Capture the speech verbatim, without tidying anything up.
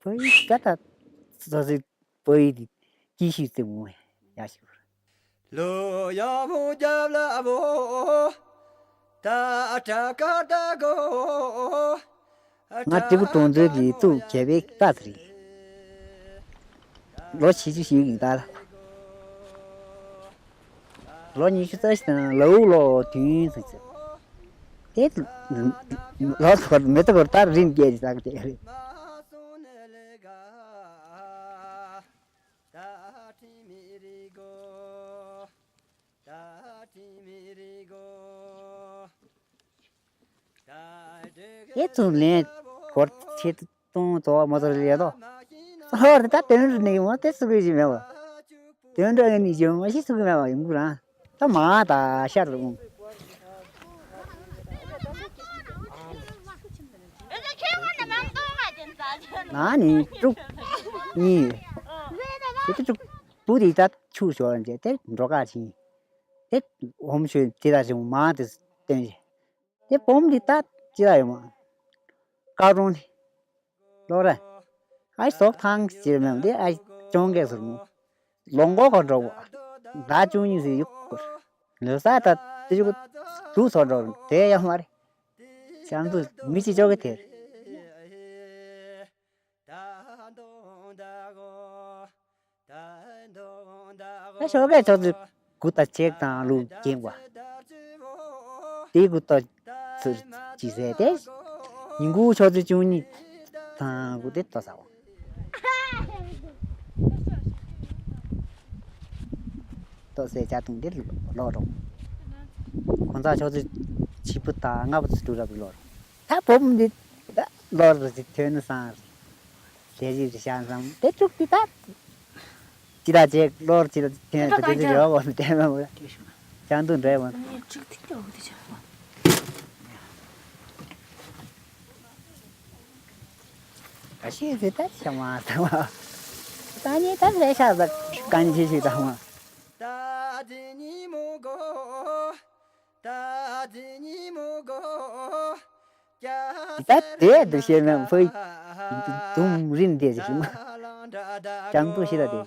ཕ་ཡུལ་ད་ད་སོ་སོའི་ཕ་ཡུལ་དེ་སྐྱིད་ཤོས་རྩེ་མོ་ཡག་ཤོས། ལོ་ཡག་མོ་རྒྱབ་ལ་བོ། ད་ཏྲ་ཀ་ཏ་གོ། ང་སྤྲེའུ་གྲོང་ཚོའི་གི་ཏུ་གལ་པའི་རྟ་དེ་རེད། ལོ་བཞི་བཅུ་ཞིག་གི་རྟ་ལ། ལོ་ཉི་ཤུ་རྩ་བཞི་དང་ལའུ་ལོ་བདུན་ཙམ་ཙམ། དེ་ལོ་ཚོར་མེ་ཏོག་གི་རྟ་རིམ་བརྒྱད་ཀྱི་རྟ་དེ་རེད། ཡེ་ཚུལ་ལེན་སྐོར་ཆེད་གཏོང་དོ་མ་ཚོར་ལས་དོ། ཧོར་ད་དོན་རུ་ནས་མ་དེ་སུ་གིས་མེད་བ། དོན་རུ་ནས་ཡོང་མ་ཤི་སུ་གིས་མེད་བ་ཡོང་གི་རང་། ད་མ་ད་ཤར་རུང་། ན་ནི་དྲུག་གཉིས། དེ་དྲུག་བུ་དེ་ད་ཆུ་ཞོར་འཇལ་དེ་འགྲོ་ཁ་ཕྱིན། དེ་འོམ་ཤོད་དེ་ད་བྱུང་མ་དེ་སྟོན་བྱས། དེ་བུམོ་འདི་ད་ཅི་ལ་ཡོད་མ། ཀ་རོང་ནི། ལོ་ར། ཨའི་ཟོག་ཐང་ཅི་མེད་འདི་ཨའི་ཅོང་གེ་ཟུར་མོ། ལོང་གོ་གོ་འགྲོ་བ། ཟླ་བཅུ་གཉིས་སུ་ཡུག་སྐོར། ལོ་ས་ད་དེ་ཅུ་གུ་དུ་ཚོ་འགྲོ་དེ་ཡང་མ་རེད། ཤང་དུ་མི་ཅི་ཅོག་གི་དེར། ད་ཞོགས་ཀས་ཆུ་ཚོད་དགུ་དང་ཕྱེད་དང་ལུག་འགྱིང་བ། དེའི་དགུ་དང་ཚུར་ཅི་ཟེར་ཏེ། ཉིན་གུང་ཆུ་ཚོད་བཅུ་གཉིས་དང་དགུ་དེ་ལྟོ་ཟ་བ། ལྟོ་ཟས་ཇ་བཏུང་དེ་ལོག་འགྲོ། ཁོང་ཚ་ཆུ་ཚོད་བཞི་པོ་དང་ལྔ་པོ་ཚོ་འགྲོ་རབས་ལོག་འགྲོ། ད་བུམོ་འདི་ད་ལོར་རེ་ཞིག་ཐོན་ན་སང་རེ་ཞིག་རེ་ཤང་སང་དེ་དྲུག་དེ་ད་ཅི་ད་ཅེག་ལོར་ཅི་ད་ཐོན་ད་དེ་ཚོ་རེ་བ་བོ་དེ་མ་བོ་ཅང་དུ་འདྲེ་བོ། ཨ་ཤེས་ཟེར་ད་ཤ་མ་ད་མ། ད་ནི་ད་ལས་ཤ་ཟ་གང་ཅི་ཞིག་ད་མ། ད་དེ་འདི་བཤད་ན་ཕའི་དུང་རིན་དེ་ཞིག་མ། ཀྱང་དུ་ཤི་ད་དེ།